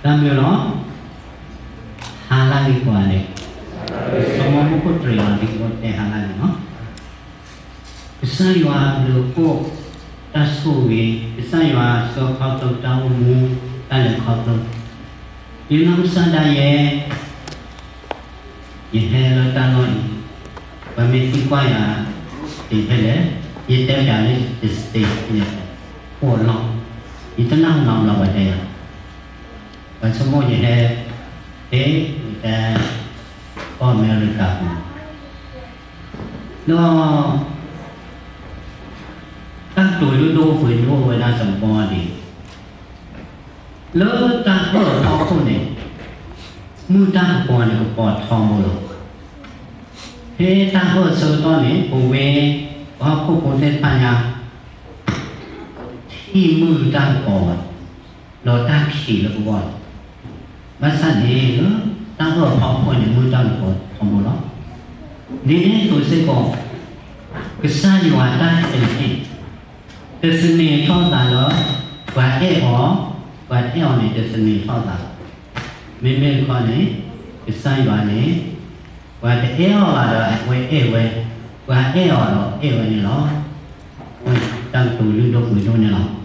တၢ်ဘျုးလီၤ. ဟါလၢဂ့ၤကိးဂၤဒဲး, စီၤမိၤမူခိၣ်တြဲၤလီၤ ဒ်သိးတဲဟါလၢဂ့ၤလီၤ. ကစၢ်ယွၤအဘျုးအဖှိၣ်, တၢ်ဆိၣ်ဂ့ၤ, ကစၢ်ယွၤဆှၢခီဖျိတၢ်အိၣ်မူ, တၢ်လဲၤခီဖျိ, ယနီၢ်ကစၢ်ဒၣ်ယဲ ယဟဲလၢတၢ်လီၢ်အံၤ, ပှၤမ့ၢ်သံကွၢ်ယၤ တ့ဖဲလဲၣ်, ယတဲပၠးလၢ ယ state န့ၣ် အိၣ်အလီၢ်, ယတနၢ်ဟူနီတဘျီပှၤတဲယၤ, ပှၤဆိကမိၣ်ယဟဲ ဟဲ ယတဲ ကီၢ်အမဲရကၤပူၤ, ဒီး တၢ်ကတိၤလုၢ်ဒိၣ်ပှ့ၤဒိၣ်ဝဲဒၣ်တဘီဒံး လၢတၢ်အၢၣ်အဖီခိၣ်န့ၣ်, မုၢ်တၢ်ကပီၤန့ၣ်ကပီၤထီဘိလီၤ. ဖဲတၢ်အၢၣ်ဆၢကတီၢ်န့ၣ် ပဝဲပှၤဟီၣ်ခိၣ်ဖိသ့ၣ်တဖၣ်ညါ ထံၣ်မုၢ်တၢ်ကပီၤဘၣ်, ဒီးတၢ်ခံးလၢပဂီၢ်လီၤ. ဘၣ်ဆၣ်န့ၣ် လၢတၢ်အၢၣ်အဖီခိၣ်န့ၣ် မုၢ်တၢ်ကပီၤထီဘိလီၤ. ဒ်န့ၣ်အသိးစ့ၢ်ကီး ကစၢ်ယွၤတၢ်အဲၣ်န့ၣ် တသန့ၤထီၣ်သးလၢ ပှၤအဲၣ်အီၤ, ပှၤတအဲၣ်အီၤန့ၣ် တသန့ၤထီၣ်သး, မ့မ့ၢ်တခီန့ၣ် ကစၢ်ယွၤန့ၣ် ပှၤတအဲၣ်အီၤဘၣ်ဒီးအဝဲအဲၣ်ဝဲ, ပှၤအဲၣ်အီၤဒီးအဲၣ်ဝဲန့ၣ်လီၤ. အဝဲတၢ်ကတိၤလုၢ်ဒိၣ်ပှ့ၤဒိၣ်န့ၣ်လီၤ.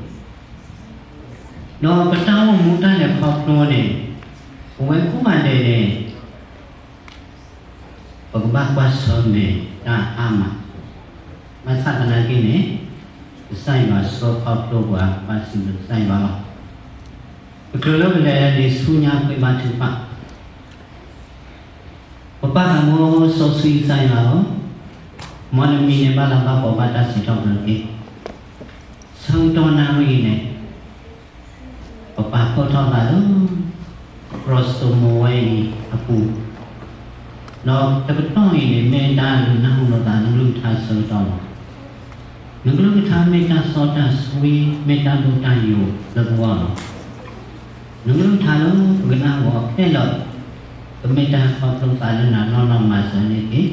ဒီးပတၢ်အိၣ်မူတၢ်လဲၤခီဖျိန့ၣ် ပဝဲကိးဂၤဒဲးန့ၣ် ပကဘၣ်ကွၢ်ဆၢၣ်မဲာ်တၢ်အါမး, ဘၣ်ဆၣ်သနာ်က့န့ၣ် ကစၢ်ယွၤဆှၢခီဖျိပှၤ ဘၣ်စံးဘျုးကစၢ်ယွၤလီၤ. တချုးလၢပလဲၤဒံးဆူညါ ပှ့ၤဘါထုကဖၣ်, ပပၢ်သးဘိစီဆှံကစၢ်ယွၤဧၢ, မ်နမံၤန့ၣ်ဘၣ်လၤဘၣ်ကပီၤဘၣ်တၢ်စံးထီၣ်ပတြၢၤတက့ၢ်. ဆၢကတီၢ်နၣ်ရံၣ်အံၤန့ၣ် ပပာ်ဖှိၣ်ထီၣ်သးလၢ ကျီၢ်စိမိၤဝဲအံၤအပူၤ, ဒီးတကတီၢ်အံၤန့ၣ် မ့ၢ်တၢ်ဒုးနၢ်ဟူလိာ်သး နကလုၢ်ကထါဆၢကတီၢ်လီၤ. နကလုၢ်ကထါမ့ၢ်တၢ်စီတၢ်ဆှံ မ့ၢ်တၢ်ဒိၣ်တၢ်ယိာ်လၢပဂီၢ်လီၤ. နကလုၢ်ကထါလၢပကနၢ်ဂီၤခဲလၢာ် ကမ့ၢ်တၢ်ခီဖျိသးလၢနနီၢ်နီၢ်မၤစၢၤန့ၣ်တက့ၢ်.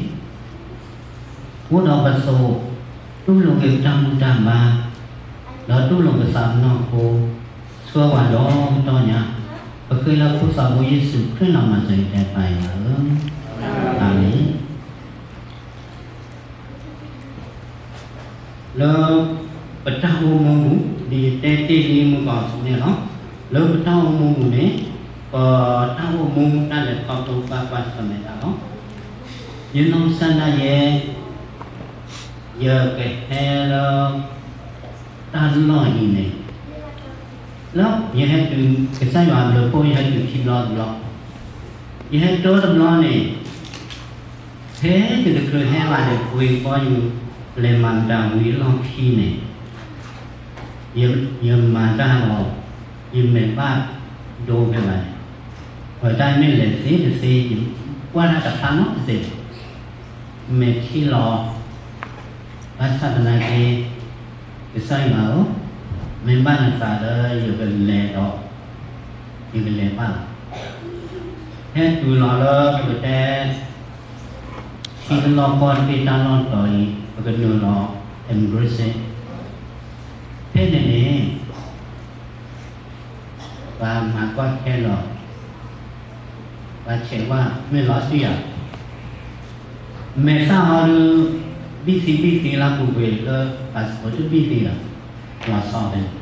အိၣ်ဒီးပစိာ် တူၢ်လိာ်က့ၤပတၢ်မူတၢ်ဘါ, ဒီးတူၢ်လိာ်ပသးပနီၢ်ခိ, ဆှၢဝဲဒီးပတီၢ်ညါ, ပဃ့လၢဖိသးဘိယ့ၣ်ၡူးခရံာ်လီၤမၤစၢၤယတဲပၢ်ယွၤဧၢ, အၤမ့ၣ်. လၢပတၢ်အိၣ်မူပူၤ ဒ်ယတဲတ့ၢ်လံမုၢ်ကီၢ်ဆူန့ၣ်လီၤ. လၢပတၢ်အိၣ်မူပူၤန့ၣ် ပတၢ်အိၣ်မူတၢ်လဲၤခီဖျိဘၣ်ကွၢ်ဆၢၣ်မဲာ်တၢ်လီၤ. ယနီၢ်ကစၢ်ဒၣ်ယဲ ယကဟဲလၢ တၢ်လီၢ်အံၤန့ၣ် လၢယဟဲတုၤ ကစၢ်ယွၤအဘျုးအဖှိၣ် ယဟဲတုၤခံဘျီတဘျီ, ယဟဲတိတဘျီန့ၣ် ဖဲယတချုးဟဲဘၣ်န့ၣ် ပှ့ၤကဘီယူၤ လဲၤမၤမတၤဝံၤအလီၢ်ခံန့ၣ် ယမၤတၢ်ဒီး ယမဲာ်ဘၣ်ဒိဖဲဘၣ်န့ၣ်, အတၢ်မ့ၢ်လဲၤသ့တသ့ ယကွၢ်တၢ်တဖျါနီတစဲး, မဲာ်ထံလီၤ, ဘၣ်ဆၣ်သနာ်က့ ကစၢ်ယွၤဧၢ, မ့ၢ်ဘၣ်နသးလၢယကလဲၤဒီး ယကလဲၤဘၣ်လီၤ. ဟဲတုၤလီၤလၢပကတဲ ထံတလီၢ်ကီၢ်တဘ့ၣ်တၢ်လီၢ်တီၤအံၤ ပကနုာ်လီၤ immigration ဖဲန့ၣ်န့ၣ် ပှၤမၤကွၢ်ခဲလၢာ်, ပှၤဆဲးကွၢ်မ့ၢ်လီၤတံၢ်ဧါ, မဲာ်သၣ်ဟီဒုး ဘံၣ်သံဘံၣ်သံလၢပူၤကွံာ်လၢ passport တဘံၣ်သံလီၤ, လီၤဆီဖဲန့ၣ်,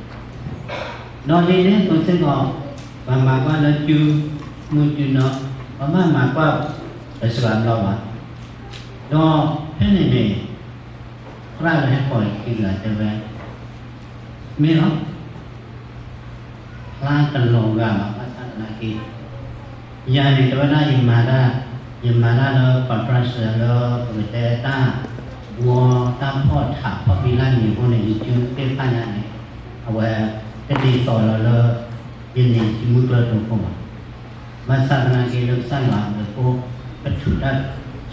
ဒီးဒ်န့ၣ်အသိးစ့ၢ်ကီး ပှၤမၤကွၢ်လၢစု မုၢ်စုနီၤ, ပှၤဘၣ်မၤကွၢ် ပစှၤဘျီဘၣ်, ဒီးဖဲန့ၣ်န့ၣ် သရၣ်လၢဟဲပိာ်အခံတဂၤတဲဝဲ မ့ၢ်လီၤ, ဖျါတလီၤဂာ်ဘၣ် ဘၣ်ဆၣ်သနာ်က့ ယၤန့ၣ် တဲဝဲဒၣ် ယမၤတၢ်, ယမၤတၢ်လၢ construction လၢပကတဲတၢ်ဘှီတၢ်ဖီၣ်ထးဖီၣ်ဘံလၢ်မံၤအဃိန့ၣ် ယစုသ့ၣ်တဖၣ်ညါန့ၣ် အဝဲတဒ်သိးလီၤလၢ ယန့ၢ်စုမုၢ်ကျၢၢ်တိခိၣ်ဘၣ်. ဘၣ်ဆၣ်သနာ်က့လၢကစၢ်ယွၤအဘျုးအဖှိၣ် ပထုးတၢ်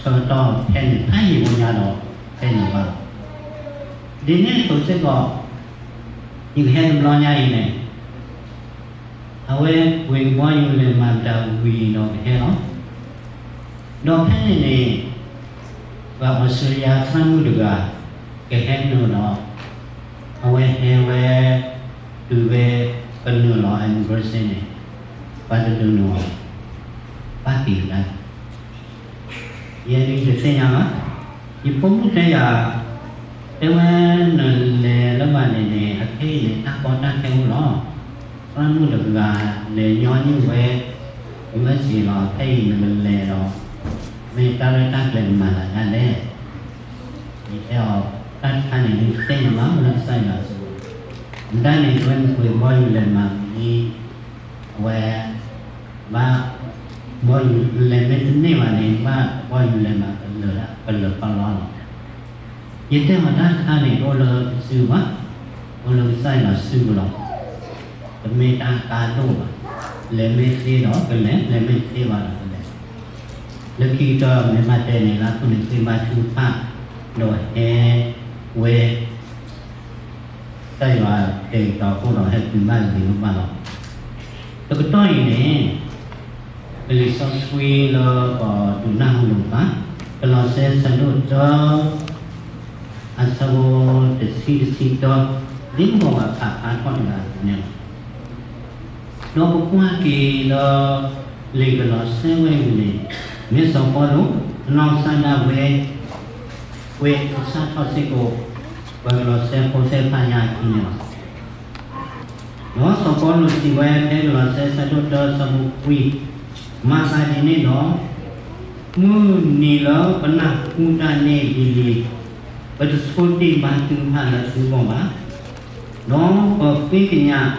ဆၢကတီၢ်ဖဲန့ၣ် ဖးယံာ်ဝဲညါဒီး ဖဲန့ၣ်ဘၣ်လီၤ. ဒ်န့ၣ်အသိးစ့ၢ်ကီး ယကဟဲတဘျီညါအံၤန့ၣ် အဝဲပှ့ၤကဘီယူၤလဲၤမၤတၢ်ဝံၤဒီးကဟဲလီၤ. ဒီးဖဲန့ၣ်န့ၣ် ပှၤအီစထြ့လယါသရၣ်မုၣ်တဂၤ ကဟဲနုာ်ဒီး အဝဲဟဲဝဲ တုၤဝဲ ကနုာ်လီၤ immigration န့ၣ် ပှၤတဒုးန့ၢ်အီၤ ဘၣ်က့ၤကဒါက့ၤ, ယဲဒၣ်တသ့ၣ်ညါဘၣ်. ယဖိမုၣ်တဲယၤ, တဲဝဲနလဲၤလၢဘၣ်န့ၣ်န့ၣ် အခဲအံၤန့ၣ် တၢ်ကီတၢ်ခဲအိၣ်လီၤ. သရၣ်မုၣ်တဂၤလဲၤညီနုၢ်ဝဲ ယူၢ်အ့ၣ်စံလီၤ, ခဲအံၤနကလဲၤဒီး မ့ၢ်တၢ်ရဲၣ်တၢ်ကျဲၤနမၤသးဒ်လဲၣ်. ယတဲအီၤ, တၢ်တခါန့ၣ် နတသ့ၣ်ညါဘၣ် လၢကစၢ်ယွၤအစုပူၤ, မတၤန့ၣ် အဝဲနပှ့ၤဘီယူၤလဲၤမၤမံၤ, အဝဲ ဘၣ် ဘီယူၤလဲၤမ့ၢ်တန့ၢ်ဘၣ်န့ၣ် ဘၣ်ဘီယူၤလဲၤမၤကလၢာ်ဒၣ် ကလၢာ်ကီလီလီၤ. ယတဲအီၤ တၢ်တခါန့ၣ် တအိၣ်လၢပစုဘၣ်, အိၣ်လၢကစၢ်ယွၤစုပူၤလီၤ. တမ့ၢ်တၢ်ကါဒိၣ်ဘၣ်, လဲၤမ့ၢ်သ့ဒီးကလဲၤ, လဲၤမ့ၢ်တသ့ဘၣ်ဒီးကလဲၤ. လၢခံကတၢၢ်မ့ၢ်ဘၣ်တဲန့ၣ် လၢအခိၣ်န့ၣ် ဃ့ဘါထုကဖၣ် ဒီးဟဲဝဲ ကစၢ်ယွၤတဲာ်ကတီၤအဃိဒီး ဟဲတုၤဘၣ်ဂ့ၤဂ့ၤဘၣ်လီၤ. တကတီၢ်အံၤန့ၣ် လံာ်စီဆှံလၢပဒုးနၢ်ဟူလိာ်သး, ကလီးစဲ ဆၢဒိၣ်တၢ အဆၢဖိတဆံတဆံတၢ, ဒ်ပကဘၣ်ဖးဖျါထီၣ်တဂၤအသိးန့ၣ်လီၤ. ဒီးပကွၢ်က့ၤလၢ လံာ်ကလီးစဲဝဲအံၤန့ၣ်, မ့ၢ်စီၤပီလူး အနီၢ်ကစၢ်ဒၣ်ဝဲ ဝဲကစၢ်ထီၣ်စ့ၢ်ကီး ပှၤကလီးစဲဖိသ့ၣ်တဖၣ်ညါအခံန့ၣ်လီၤ. ဒီးစီၤပီလူးစံးဝဲ ဖဲကလီးစဲ ဆၢဒိၣ်တၢ ဆၢဖိခွံ, မၤသးဒ်န့ၣ်ဒီး မုၢ်နံၤလၢပနၢ်ဟူတၢ်န့ၣ်လံၤလံၤ, ပတဆိတ့ၢ်ဘါထုကဖၣ်လၢသုဂီၢ်ဘၣ်. ဒီးပဃ့ကညး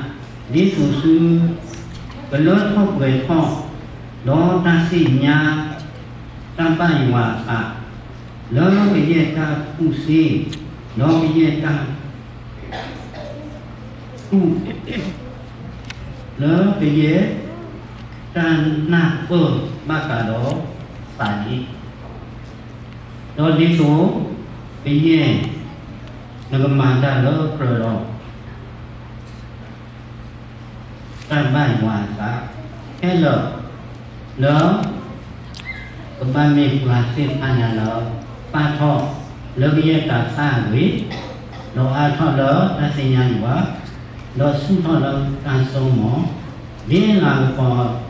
ဒ်သိးသု ကလၢထီၣ်ပှဲၤထီၣ် ဒီးတၢ်သ့ၣ်ညါ တၢ်ဘၣ်ယွၤအသး လၢကယဲၢ်တၢ်ကူၣ်သ့, ဒီးကယဲၢ်တၢ် ကူၣ် လၢကယဲၢ် တၢ်နၢ်ပၢၢ်ဘၣ်ဃးဒီးသးန့ၣ်, ဒီးဒ်သိး ကယဲၢ် နကမၤတၢ်လၢကြၢးဒီး တၢ်ဘၣ်ယွၤအသး ခဲလၢာ် လၢ ကဘၣ်မ့ၢ်ပှၤသ့ၣ်တဖၣ်ညါလၢ ပာ်ထီၣ်လၢကယဲၢ်တၢ်သၣ်အဂ့ၢ်, ဒီးအါထီၣ်လၢတၢ်သ့ၣ်ညါယွၤ, ဒီးဆူၣ်ထီၣ်လၢတၢ်စိကမီၤ, ဒ်လၤကပီၤ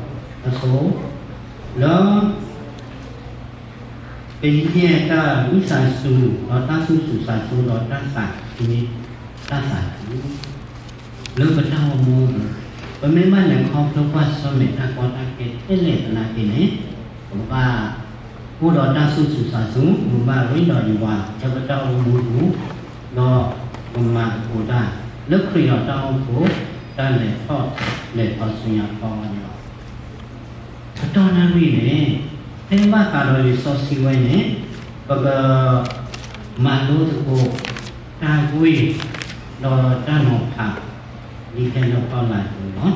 အသိး, လၢ ကယဲၢ်တၢ်ဝံသးစူၤ ဒီးတၢ်သူၣ်စူၤသးစူၤ ဒီးတၢ်သးခု, တၢ်သးခု လၢပတၢ်အိၣ်မူအပူၤ, ပမ့ၢ်ဘၣ်လဲၤခီဖျိကွၢ်ဆၢၣ်မဲာ်တၢ်ကီတၢ်ခဲထဲလဲၣ်သနာ်က့န့ၣ်, ပကဘၣ် အိၣ်ဒီးတၢ်သူၣ်စူၤသးစူၤ, ပကဘၣ်ရ့ဒီးယွၤ လၢပတၢ်အိၣ်မူအပူၤ, ဒီးပမၤသကိးတၢ် လၢခရံာ်ဒီးတၢ်အိၣ်ဖှိၣ် တၢ်လဲၤထီၣ်လဲၤထီဆူညါထီၣ်န့ၣ်လီၤ. ပတီၢ်နၣ်ရံၣ်န့ၣ် ဖဲဘၣ်ဃးဒီးလံာ်စီဆှံဝဲန့ၣ် ပက မၤလိသကိး တၢ်ကွ့ၢ် ဒီးတၢ်နီၤဖး ဒ်ဖဲလၢပတီၢ်လၢအသိးန့ၣ်လီၤ.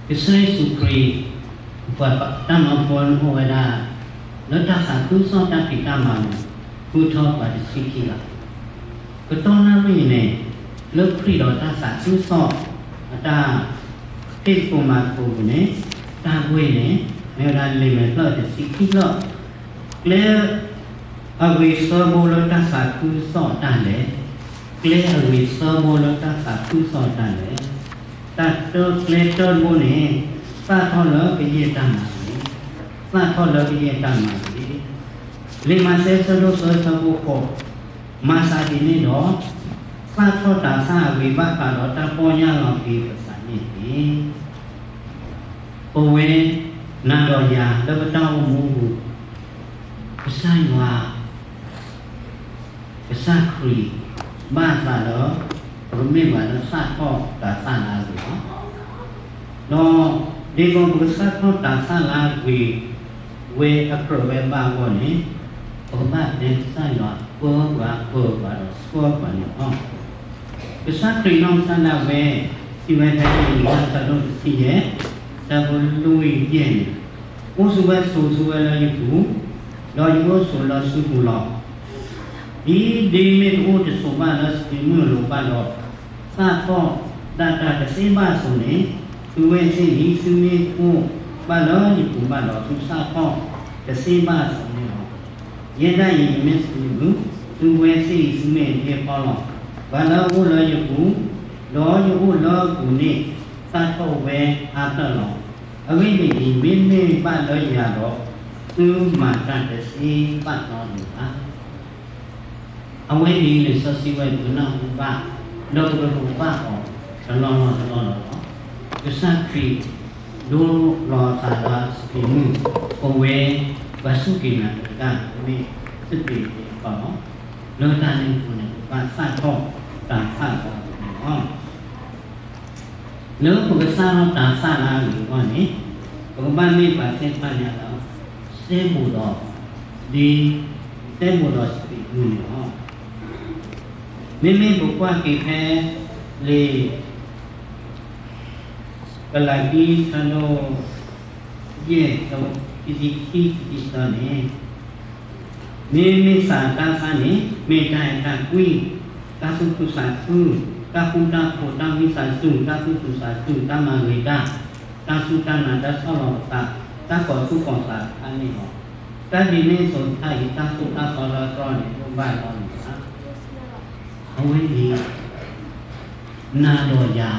ကစၢ်ယ့ၣ်ၡူးခရံာ် ပှၤတၢ်မၤဖိအိၣ်ဝဲဒၣ် လၢတၢ်သးခုကစီၣ်တၢ်ဖံးတၢ်မၤပူၤ ဃုထၢပှၤတဆံခံဂၤ ပတီၢ်နၣ်ရံၣ်န့ၣ် လၢခရံာ်ဒီးတၢ်သးခုကစီၣ် အတၢ် ဖ့ၣ်သကိးမၤသကိးပူၤန့ၣ် တၢ်ကွ့ၢ်န့ၣ် မ့ၢ်ဝဲဒၣ်လံာ်မဲာ်ဖျၢၣ်တဆံခံဖျၢၣ်, ကျဲ အဂ့ၤဆၢဖိလၢတၢ်သးခုကစီၣ်အတၢ်လဲၤ, ကျဲအဂ့ၤဆၢဖိလၢတၢ်သးခုကစီၣ်အတၢ်လဲၤ, တၢ်တၢကျဲတၢတဘိန့ၣ် သၣ်ထီၣ်လၢကယဲၢ်တၢ်မၤဂ့ၤ, သၣ်ထီၣ်လၢကယဲၢ်တၢ်မၤဂ့ၤ, လံာ်မးသဲဆၢဒိၣ်သၢဆၢဖိဃိး, မၤသးဒ်န့ၣ်ဒီး သၣ်ထီၣ်တၤသၣ်အဂ့ၤဘၣ်ဃးဒီးတၢ်ပီၢ်ယၢ်လီၤက့ၤပသးန့ၣ်တက့ၢ်. ပဝဲ နၤဒီးယၤလၢပတၢ်အိၣ်မူအပူၤ ကစၢ်ယွၤ ကစၢ်ခရံာ် ဘၣ်သးလၢ ပကမ့ၢ်ပှၤလၢသၣ်ထီၣ်တၤသၣ်လၢအဂ့ၤလီၤ. ဒီး ဒ်သိးပကသၣ်ထီၣ်တၤသၣ်လၢအဂ့ၤ ဝဲအကြၢးဝဲဘၣ်အဂီၢ်န့ၣ် ပကဘၣ်တဲကစၢ်ယွၤပၢပှၤပၢပှၤဒီးဆှၢပှၤန့ၣ်လီၤ. ကစၢ်ခရံာ်နီၢ်ကစၢ်ဒၣ်ဝဲ စံးဝဲဖဲလံာ်လီၤဆၢဒိၣ်တဆံယဲၢ် ဆၢဖိလွံၢ်ယဲၢ်န့ၣ်, အိၣ်ဆူၣ်ဝဲဆိးဆူၣ်ဝဲလၢယပူၤ, ဒီးယအိၣ်ဆိးလၢသုပူၤလီၤ. ဒ်ဒ့မ့ၢ်တအိၣ်တဆိးဘၣ်လၢစပံးမုၢ်အလိၤဘၣ်ဒီး သၣ်ထီၣ်ဒၣ်တၢ်တသ့ဘၣ်အသိးန့ၣ်, သုဝဲသ့ၣ်အံၤ သုမ့ၢ်တအိၣ်ဘၣ်လၢယပူၤဘၣ်ဒီး သုသၣ်ထီၣ်တသ့ဘၣ်အသိးန့ၣ်လီၤ. ယဲဒၣ်အံၤယမ့ၢ်စပံးမုၢ်, သုဝဲသ့ၣ်အံၤသုမ့ၢ်ဒ့ဖီလီၤ. ပှၤလၢအအိၣ်လၢယပူၤ, ဒီးယအိၣ်လၢအပူၤန့ၣ် သၣ်ထီၣ်ဝဲအါထီၣ်လီၤ. အဂ့ၢ်ဒ်အံၤ, မ့မ့ၢ်ဘၣ်လၢယၤဒီး, သုမၤတၢ်တသ့ဘၣ်နီတမံၤဘၣ်. အဝဲအံၤလံာ်စီဆှံဝဲပကနၢ်ဟူဘၣ်, ဒီးပကလိၣ်ဘၣ်အီၤတလီၢ်လီၢ်တလီၢ်လီၢ်လီၤ. ကစၢ်ခရံာ်ဒိလီၤသးလၢစပံးမုၢ်, ပဝဲပှၤစူၢ်က့ၤနာ်က့ၤတၢ်မ့ၢ်စပံးသ့ၣ်တဖၣ်လီၤ. လၢတၢ်န့ၣ်အဃိန့ၣ် ပဘၣ်သၣ်ထီၣ်တၤသၣ်လီၤန့ၣ်လီၤ. လၢပကသၣ်ထီၣ်တၤသၣ်လၢအဂ့ၤအဂီၢ်န့ၣ်, ပကဘၣ်မ့ၢ်ပှၤသ့ၣ်တဖၣ်ညါလၢ သဲဘူးဒီး, ဒ်သဲဘူးဒီးစပံးမုၢ်န့ၣ်လီၤ. မ့မ့ၢ်ပကွၢ်က့ၤဖဲလံာ် ကလၤတံ ဆၢဒိၣ်ယဲၢ် ခံဆံခံ ခံဆံသၢန့ၣ်, မ့မ့ၢ်သးတၤသၣ်န့ၣ် မ့ၢ်တၢ်အဲၣ်တၢ်ကွံ, တၢ်သူၣ်ခုသးခု, တၢ်ဃူတၢ်ဖိး, တၢ်ဝံသးစူၤ, တၢ်သူၣ်ခုသးခု, တၢ်မၤဂ့ၤတၢ်, တၢ်စူၢ်တၢ်နာ်, တၢ်ဆီၣ်လီၤပသး, တၢ်ကီၤသူၣ်ကီၤသးတဖၣ်န့ၣ်လီၤ. တၢ်ဒ်န့ၣ်အသိးတဖၣ်အံၤ တၢ်သိၣ်တၢ်သီလၢအသီန့ၣ် ဒိၣ်ဘၣ်လီၤန့ၣ်လီၤ. အဝဲအံၤ နၤဒီးယၤ, ဒ်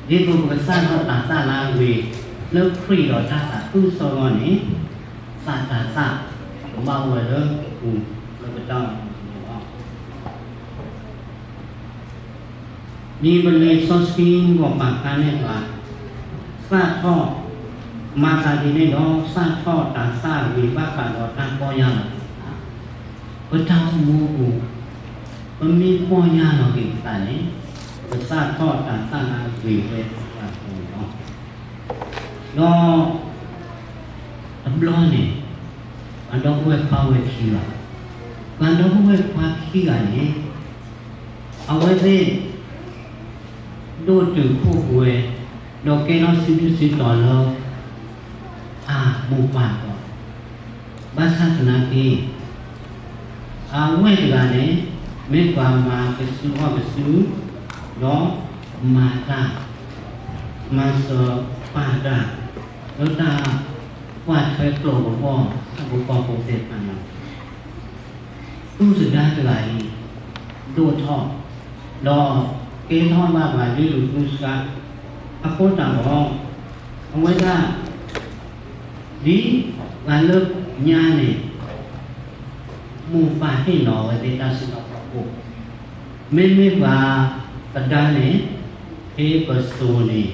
သိးပကသၣ်ထီၣ်တၤသၣ်လၢအဂ့ၤ လၢခရံာ်ဒီးတၢ်သးခုကစီၣ်အဂီၢ်န့ၣ်, သးတၤသၣ်ကဘၣ်အိၣ်ဝဲလၢပပူၤလၢပတၢ်အိၣ်မူပူၤန့ၣ်လီၤ. ဒ်ပလံာ်စီဆှံဂီၤပာ်ဖျါန့ၢ်ပှၤ, သၣ်ထီၣ်, မၤသးဒ်န့ၣ်ဒီး သၣ်ထီၣ်တၤသၣ်ဂ့ၤဘၣ်ဃးဒီးတၢ်ပီၢ်ယၢ်လီၤက့ၤပသး, ပတၢ်အိၣ်မူအပူၤ, ပမ့ၢ်ပီၢ်ယၢ်လီၤက့ၤပသးန့ၣ်, ပသၣ်ထီၣ်တၤသၣ်လၢအဂ့ၤဝဲအပူၤန့ၣ်လီၤ. ဒီးတဘျီန့ၣ်, ပှၤဒီပုၢ်ဝဲၢ်ခွါဝဲခံဂၤ, ပှၤဒီပုၢ်ဝဲၢ်ခွါခံဂၤန့ၣ်, အဝဲသ့ၣ် ဒိၣ်တုာ်ခိၣ်ပှဲၤ, ဒီးကဲထီၣ်စုဒုၣ်စုတီၤလၢ အမိၢ်ပၢ်အဂီၢ်, ဘၣ်ဆၣ်သနာ်က့ အဝဲၢ်တဂၤန့ၣ် မ့ၢ်ပှၤမၤကစုအီၣ်ကစု, ဒီးမၤတၢ်, မၤစၢၤပၢ်တၢ်, လၢတၢ်ကွၢ်ထွဲကျိာ်ကဘီၣ်ဆၣ်ဖိကီၢ်ဖိသ့ၣ်တဖၣ်န့ၣ် သူၣ်စဒါတဂၤအံၤ ဒိၣ်ထီၣ်, ဒီးကဲထီၣ်ဘၣ်ပှၤလုၢ်ဒိၣ်ပှ့ၤစှၤ, အဃိသတးဒီး အဝဲဒၣ် ဒ်ပှၤလၢညါန့ၣ် မိၢ်ပၢ်ဟ့ၣ်လီၤဝဲသ့ၣ်တၢ်စုလီၢ်ခီၣ်ခိၣ်, မ့မ့ၢ်ပှၤသဒါန့ၣ် ဖဲပစိၤန့ၣ်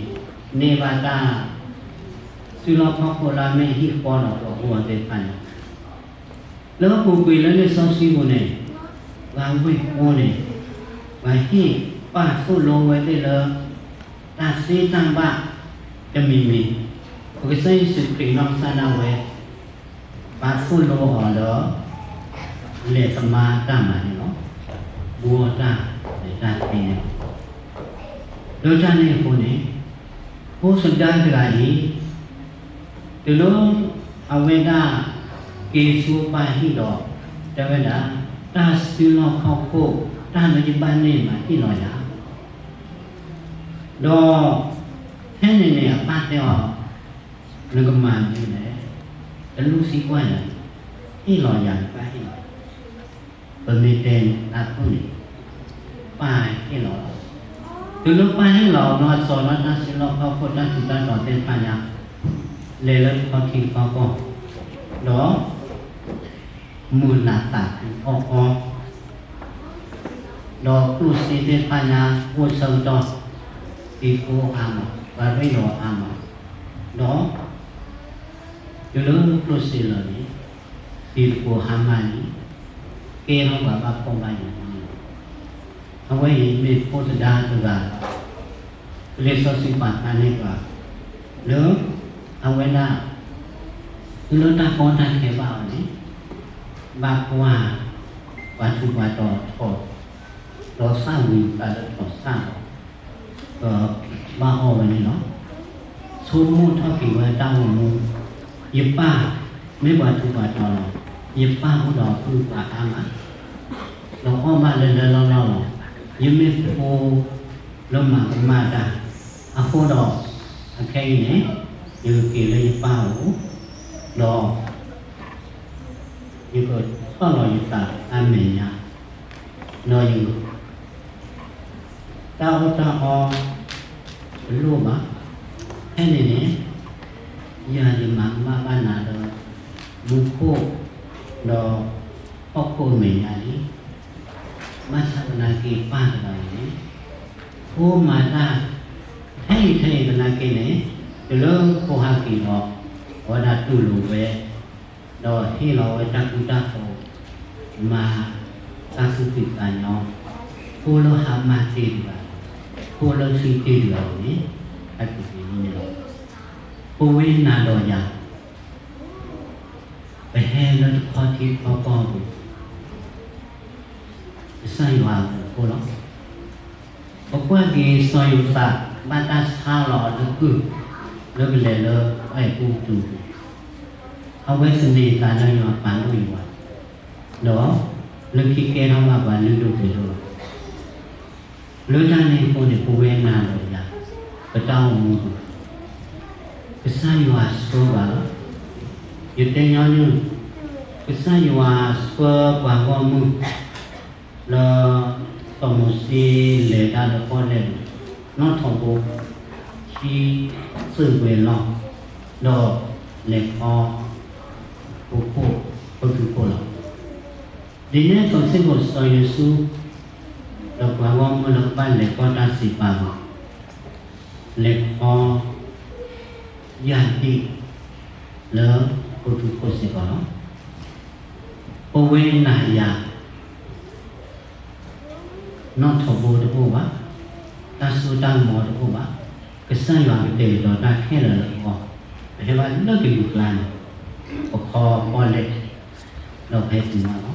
န့ၢ်ဘၣ်တၢ် စုလီၢ်ခီၣ်ခိၣ်လၢအမ့ၢ်ဟံၣ်ဃီဒီးပှၤအိၣ်အီၤသ့ၣ်တဖၣ်န့ၣ်, လၢပူၤကွံာ်လၢလံာ်စီဆှံပူၤန့ၣ်, ပှၤဝ့ၢ်ဖိန့ၣ်, ပှၤဟ့ၣ်ပၢ်သိၣ်လိဝဲသ့ၣ်လၢ တၢ်သ့တၢ်ဘၣ်တမံၤမံၤ, ပကစၢ်ယ့ၣ်ၡူးခရံာ်နီၢ်ကစၢ်ဒၣ်ဝဲ ပၢ်သိၣ်လိအီၤဒီး လဲၤသမါတၢ်မၤန့ၣ်လီၤ. ဘူးအီၣ်တၢ် လဲၤတၢ်သ့န့ၣ်လီၤ. လၢတၢ်န့ၣ်အဃိန့ၣ်, ဖိသဒါတဂၤအံၤ တုၤလၢအဝဲဒၣ်က့ၤဆူပၢ်ဟံၣ်ဒီး တဲဝဲဒၣ်, တၢ်စုလီၢ်ခီၣ်ခိၣ် တၢ်လၢယဘၣ်န့ၢ်မၤဟ့ၣ်လီၤယၤ, ဒီး ဖဲန့ၣ်န့ၣ် အပၢ်တဲအီၤ, နကမၤဒ်လဲၣ်, တလူၢ်သံကွၢ်ယၤ, ဟ့ၣ်လီၤယၤ နဘၣ်ဟ့ၣ်လီၤယၤ, ပမ့ၢ်တဲနၤဖုၣ်န့ၣ်, ပၢ်ဟ့ၣ်လီၤလီၤ. တုၤလၢပၢ်ဟ့ၣ်လီၤအီၤဒီး အစိာ်လီၤတၢ်စုလီၢ်ခီၣ်ခိၣ် တၢ်ထူးတၢ်တီၤသ့ၣ်တဖၣ်ညါ, လဲၤလၢခီၣ်ထံးခီၣ်ကီၢ်, ဒီး မုာ်လၤသးအီၣ်အီ, ဒီးကျိၣ်စ့သ့ၣ်တဖၣ်ညါ အိၣ်ဆၢကတီၢ်, တံၤသကိးအါမး, ပှၤရ့လိာ်အါမး, ဒီး တုၤလၢကျိၣ်စ့လၢာ်န့ၣ်, တံၤသကိးဟါမၢ်န့ၣ်, ကဲထီၣ်ပှၤဘၣ်ဖှီၣ်ဘၣ်ယာ်န့ၣ်လီၤ. အဝဲအံၤမ့ၢ်ဖိသဒါတဂၤ, လံာ်စီဆှံပာ်ဖျါန့ၢ်ပှၤ, လၢ အဝဲဒၣ် တုၤလၢတၢ်ကီတၢ်ခဲဘၣ်အီၤန့ၣ်, ဘၣ်ကွၢ် ပှၤထူးပှၤတီၤထီၣ်, ဒီးသၣ်ဝံၤသးလၢထီၣ်ဆၣ်လီၤ, ဒီးဘၣ်အီၣ်ဝဲန့ၣ်လီၤ. ဆိကမိၣ်ထီၣ်က့ၤဝဲတၢ်အိၣ်မူ, ယပၢ်မ့ၢ်ပှၤထူးပှၤတီၤလီၤ, ယပၢ်အိၣ်ဒီးပုၢ်ပှၤအါမး, ဒီးအီၣ်ဘၣ်လၢလၢလီၢ်လီၢ်လီၤ. ယမ့ၢ်ဖိလၢမၤကမၣ်တၢ်, အဃိဒီး အခဲအံၤန့ၣ် ယကက့ၤလၢယပၢ်အအိၣ်, ဒီး ယကဆီၣ်လီၤယသးအမဲာ်ညါ, ဒီးယ တၢ်အီၣ်တၢ်အီ တလိၣ်ဘၣ်, ဖဲန့ၣ်န့ၣ် ယၤယမၤကမၣ်ဘၣ်နၤလၢ မူခိၣ် ဒီးဟီၣ်ခိၣ်အမဲာ်ညါလံ. ဘၣ်ဆၣ်သနာ်က့ပၢ်တဂၤအံၤန့ၣ် ဖိမၤတၢ် ထဲအံၤထဲအံၤသနာ်က့န့ၣ် တုၤလၢဖိဟဲက့ၤဒီး အဝဲဒၣ်တူၢ်လိာ်ဝဲ ဒီးဟ့ၣ်လီၤဝဲတၢ်ကူတၢ်သိး မၤတၢ်သူၣ်ဖှံသးညီ, ဖိလၢဟါမၢ်တ့ၢ်တဂၤ, ဖိလၢဆံတ့ၢ်တဂၤန့ၣ် ဟဲက့ၤန့ၣ်လီၤ. ပဝဲနၤဒီးယၤ ပဟဲလၢတခီထံခီကီၢ်ပူၤ ကစၢ်ယွၤအပူၤအဃိလီၤ. ပကွၢ်က့ၤစီၤယိၤသး ဘၣ်တၢ်ဆါလီၤအီၤလၢကုၢ် လၢကလဲၤလၢအဲၤကူပတူးပူၤ, အဝဲသန့ၤသးလၢယွၤပာ်ဒိၣ်ယွၤ, ဒီးလၢခံကဲထီၣ်ဘၣ်ပှၤလုၢ်ဒိၣ်ပှ့ၤဒိၣ်လီၤ. လၢတၢ်န့ၣ်အဃိန့ၣ် ပဝဲနၤဒီးယၤ ပတၢ်အိၣ်မူပူၤ ကစၢ်ယွၤဆှၢပှၤလီၤ. ယတဲညီနုၢ်, ကစၢ်ယွၤဆှၢပှၤဂီၢ်မုၢ် လၢ စီၤမိၤၡ့လဲၤတၢ်လၢပီၣ်လဲၣ်ပူၤ နီၣ်ထိးဘိ ခံ သုးဝဲၤလီၢ် ဒီးလဲၤခီ ဟီၣ်ခိၣ် ဟီၣ်ခိၣ်လီၤ. ဒ်န့ၣ်အသိးစ့ၢ်ကီးစီၤယိၤၡူ ဒီးပှၤဂီၢ်မုၢ်လၢကဘၣ်လဲၤခီတၢ်စံးပာ်ပူၤ လဲၤခီ ယၢ်ဒံၣ် လၢဟီၣ်ခိၣ်စ့ၢ်ကီးလီၤ. ပဝဲနၤယၤ နီၣ်ထိးဘိတအိၣ်ဘၣ်, တၢ်စိတၢ်ကမီၤတအိၣ်ဘၣ်, ကစၢ်ယွၤကတဲာ်ကတီၤတၢ်ခဲလၢာ်လၢပဂီၢ်, ပဟဲဘၣ်လၢကယူၤကျါန့ၣ် ပခီပီၣ်လဲၣ် ဒီးပဟဲတုၤမး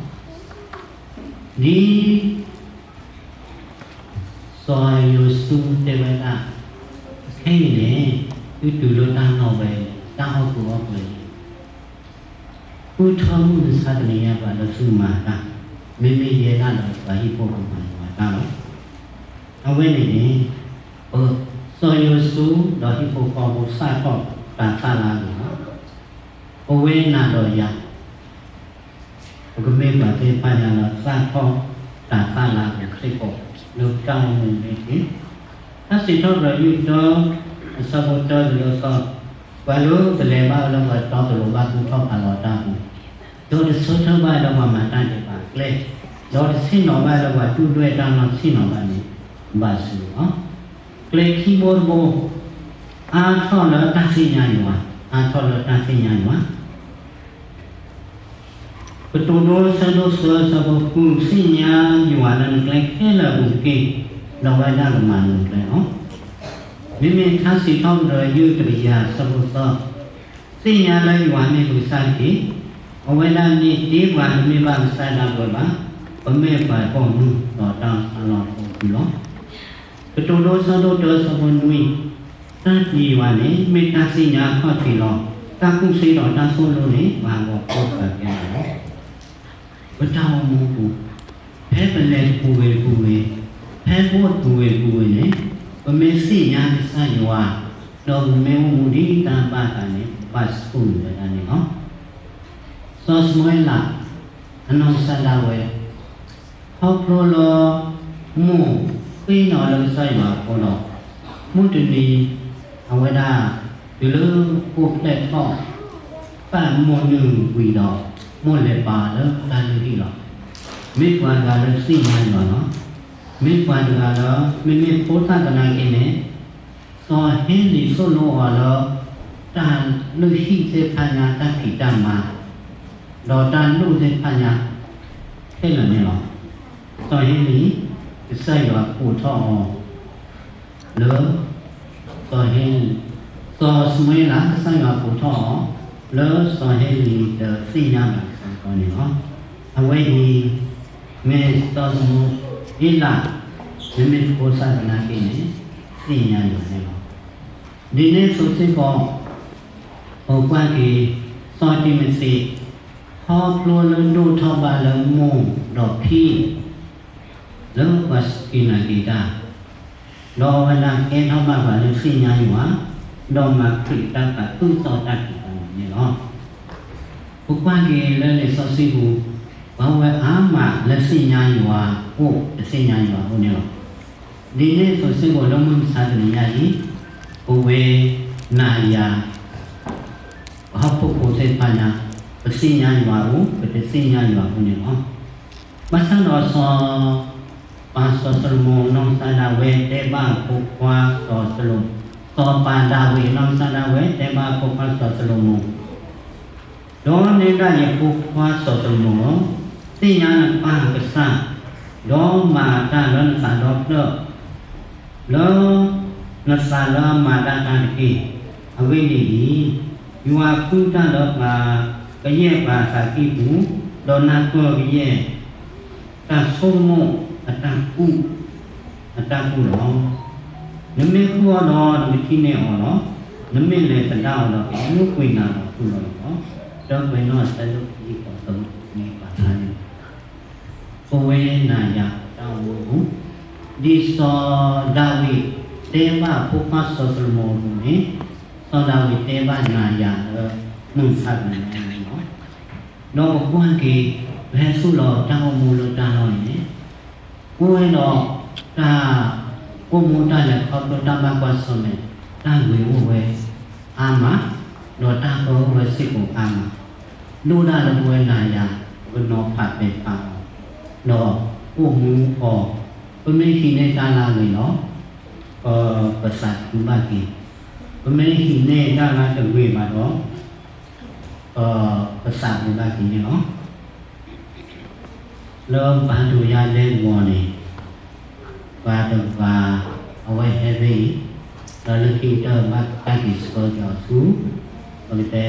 လီၤ. ဒ် စီၤယိၤၡူတဲဝဲဒၣ်, ခဲအံၤန့ၣ် သုတုၤလၢတၢ်လီၢ်ဝဲ တၢ်အီၣ်ကုာ်အီပှဲၤလံ ဃုထၢမုၢ်မဆါတနံၤညါပှၤလၢသုမၤတၢ်, မ့မ့ၢ်ယဲဒၣ်ဒီးပှၤဟံၣ်ဖိဃီဖိမၤယွၤတၢ်လီၤ. အဝဲန့ၣ်န့ၣ် စီၤယိၤၡူဒီးဟံၣ်ဖိဃီဖိစးထီၣ်တၤသၣ်လၢအဂ့ၤလီၤ. ပဝဲနၤဒီးယၤ ပကမ့ၢ်ပှၤသ့ၣ်တဖၣ်ညါလၢစးထီၣ်တၤသၣ်လၢအဂ့ၤစ့ၢ်ကီး လၢပတၢ်အိၣ်မူန့ၣ်တက့ၢ်. တၢ်စံးထီၣ်ပတြၢၤယုၢ်တၢ အဆၢဖိတၢ တုၤလၢသီ, ပှၤလၢတလဲၤဘၣ်လၢပှၤတီတလိၤဘၣ်သူၣ်ထီၣ်ဖးလီၤတၢ်ပူၤ, ဒီးတဆၢထၢၣ်ဘၣ်လၢပှၤမၤတၢ်ဒဲးဘးအကျဲ, ဒီးတဆ့ၣ်နီၤဘၣ်လၢပှၤတူၢ်ဒွဲၣ်တၢ်နီၢ်ဆ့ၣ်နီၤဘၣ်န့ၣ် ဘၣ်ဆိၣ်လီၤ. ကျဲခံဘိတဘိ အါထီၣ်လၢတၢ်သ့ၣ်ညါယွၤ, အါထီၣ်လၢတၢ်သ့ၣ်ညါယွၤ ကတိၤဒိ ဆၢဒိၣ်သၢ ဆၢဖိဃု, သ့ၣ်ညါယွၤလၢနကျဲခဲလၢာ်အပူၤတက့ၢ်, ဒီးအဝဲဒၣ်ကမၤနကျဲလီၤ. မ့မ့ၢ်ထါစံးထီၣ်ပတြၢၤယုၢ်တကယၤ ဆၢဖိသၢ, သ့ၣ်ညါလၢယွၤမ့ၢ်ပကစၢ်တက့ၢ်, အဝဲဒၣ်န့ၣ်တ့ပှၤတမ့ၢ်ဘၣ်ကစၢ်ဒၣ်ဝဲဘၣ်, ပမ့ၢ်ပှၤပိာ်မုၣ်ဒီးတၢ်ဆါလီၤဖိအပူၤလီၤ. ကတိၤဒိ ဆၢဒိၣ်တၢ ဆၢဖိနွံ, တၢ်သံယွၤန့ၣ် မ့ၢ်တၢ်သ့ၣ်ညါအခီၣ်ထံးလီၤ. တၢ်ကူၣ်သ့ဒီးတၢ်သိၣ်လိန့ၣ် ပှၤဂီၤဖီၣ်ပှၤကဲလီၤ. ပတၢ်အိၣ်မူပူၤ, ဖဲပလဲၤတပူၤဂ့ၤတပူၤဂ့ၤ, ဖဲပအိၣ်တပူၤဂ့ၤတပူၤဂ့ၤန့ၣ်, ပမ့ၢ်သ့ၣ်ညါကစၢ်ယွၤ, ဒီးပမ့ၢ်အိၣ်မူဒ်တၢ်ဘၣ်သးန့ၣ် ပဘၣ်ဆိၣ်ဂ့ၤဝဲဒၣ်န့ၣ်လီၤ. စီၤၡမူၤအ့လး အနီၢ်ကစၢ်ဒၣ်ဝဲ ခီဖျိလၢ မိၢ်ဃ့န့ၢ်အီၤလၢကစၢ်ယွၤအဃိဒီး, မုၢ်တနံၤ အဝဲဒၣ် တုၤလၢအိၣ်ဖျဲၣ်ထီၣ် ပာ်မိၢ်နုာ်ဝံၤဒီး မိၢ်လဲၤပာ်အီၤလၢတၢ်လုၢ်ဟံၣ်လီၤ. မ့ၢ်ပှၤတဂၤလၢသ့ၣ်ညါယွၤလီၤ. မ့ၢ်ပှၤတဂၤလၢ မ့မ့ၢ်ဖိသၣ်သနာ်က့န့ၣ် စီၤဟ့လံသိၣ်လိအီၤလၢ တၢ်လုၢ်ဟံၣ်သ့ၣ်တဖၣ်ညါ တၢ်ဖံးတၢ်မၤ ဒီးတၢ်ဒိၣ်သ့ၣ်တဖၣ်ညါ ခဲလၢာ်န့ၣ်လီၤ. စီၤဟ့လံ ကစၢ်ယွၤကိးထီၣ်အီၤ လၢ စီၤဟ့လံ, စီၤၡမူၤအ့လး ကစၢ်ယွၤကိးထီၣ်အီၤ လၢစီၤဟ့လံတသ့ၣ်ညါဘၣ်အဆၢကတီၢ်န့ၣ်လီၤ. အဝဲအံၤ မ့ၢ်စီၤၡမူၤအ့လး မ့မ့ၢ်ဖိသၣ်သနာ်က့န့ၣ် သ့ၣ်ညါယွၤန့ၣ်လီၤ. ဒ်န့ၣ်အသိးစ့ၢ်ကီး ပကွၢ်က့ၤ စီၤတံၤမသ့း ခီဖျိလၢဒိၣ်ထီၣ်ဘၣ်လၢမိၢ်ဒီးဖံ လၢပှၤစူၢ်က့ၤနာ်က့ၤတၢ်, ဒီးအဝဲဒၣ်ကဲထီၣ်ဘၣ်ပှၤလၢသ့ၣ်ညါယွၤ, ဒီးမၤခရံာ်တၢ်သးခုကစီၣ်တၢ်ဖံးတၢ်မၤန့ၣ်လီၤ. ပကွၢ်က့ၤလၢလံာ်စီဆှံပူၤ, ပှၤဝဲအါမးလၢသ့ၣ်ညါယွၤအိၣ် တသ့ၣ်ညါယွၤအိၣ်န့ၣ်လီၤ. ဒ်န့ၣ်အသိးစ့ၢ်ကီးလၢမုၢ်မဆါတနံၤညါအံၤ, ပဝဲ နၤယၤ, ပှၤဟီၣ်ခိၣ်ဖိသ့ၣ်တဖၣ်ညါ, ပသ့ၣ်ညါယွၤအိၣ် ပတသ့ၣ်ညါယွၤအိၣ်န့ၣ်လီၤ. ဘၣ်ဆၣ်ဒီးစီၤ, ပၢ်စီၤၡလိၤမိၣ် နီၢ်ကစၢ်ဒၣ်ဝဲတဲဘၣ်အဖိခွါစီၤၡလိၤမိၣ်, စီၤပၤဒၤဝံး နီၢ်ကစၢ်ဒၣ်ဝဲတဲဘၣ်အဖိခွါစီၤၡလိၤမိၣ်, ဒီးနဲဒၣ်ယဖိခွါစီၤၡလိၤမိၣ်ဧၢ, သ့ၣ်ညါနပၢ်ကစၢ်, ဒီးမၤတၢ်လၢနသးဒီဖျၢၣ် လၢနသးလၢအမၤတၢ်တၢ်တက့ၢ်. အဂ့ၢ်ဒ်အံၤ, ယွၤဃုတၢ်လၢပှၤကယဲၢ်ပှၤအသးကံၢ်ပူၤ, ဒီးနၢ်ပၢၢ်ကယဲၢ် တၢ်ဆိကမိၣ်အတၢ်ကူၣ်, အတၢ်ကူၣ်လီၤ. နမ့ၢ်ဃုအီၤဒီးနကထံၣ်န့ၢ်အီၤလီၤ. နမ့ၢ်လဲၤသဒၣ်အီၤဒီး ကမူၣ်ကွံာ်နၤဒီးကူၣ်လီၤအီၤလီၤ. တၢ်ကွဲးနီၣ်အဆၢဒိၣ်ခံအံၤ ကီးသၢမုၢ်တနံၤပာ်ဖျါန့ၣ် ပဝဲနၤယၤတၢ်အိၣ်မူအပူၤ, ဒ်စီၤဒၤဝံးတဲဘၣ်အဖိခွါစီၤၡလိၤမိၣ်အပူၤန့ၣ်, စီၤဒၤဝံးတဲဘၣ်နၤယၤလၢမုၢ်မဆါတနံၤအံၤန့ၣ်လီၤ. ဒီးပကွၢ်က့ၤ, ပဟဲဆူၣ်လီၤတၢ်အိၣ်မူလၢတၢ်လီၢ်အံၤန့ၣ်, အိၣ်ဝဲဒီးတၢ်အိၣ်မူတၢ်လဲၤခီဖျိတၢ်ဘၣ်ကွၢ်ဆၢၣ်မဲာ်, တၢ်ဂ့ၤအိၣ်ဝဲအါမး, ဒီးတၢ်အၢအိၣ်ဝဲစ့ၢ်ကီးအါမး, ဒိၣ်ဒၣ်လၢပဝဲနၤယၤ ပကနီၤဖးပဲာ်ဖးအီၤ, ဒီးအိၣ်မူအီၤ, ပမ့ၢ်ဟံးန့ၢ်တၢ်လၢအဂ့ၤလီၤ, ပ, ပသးခုဘၣ်က့ၤ, ပမ့ၢ်ဟံးန့ၢ်တၢ်လၢတဂ့ၤဘၣ်ဒီး ပ, ပသးခုဘၣ်က့ၤန့ၣ်လီၤ. လၢဘါဒိယါဒဲကဝီၤန့ၣ်, ပှၤတဂၤ အဝဲဟဲဖဲအံၤ, ဒီးလၢခံကတၢၢ်ဘၣ်တၢ်က့ၤဆှၢက့ၤအီၤဆူ, ပကတဲ,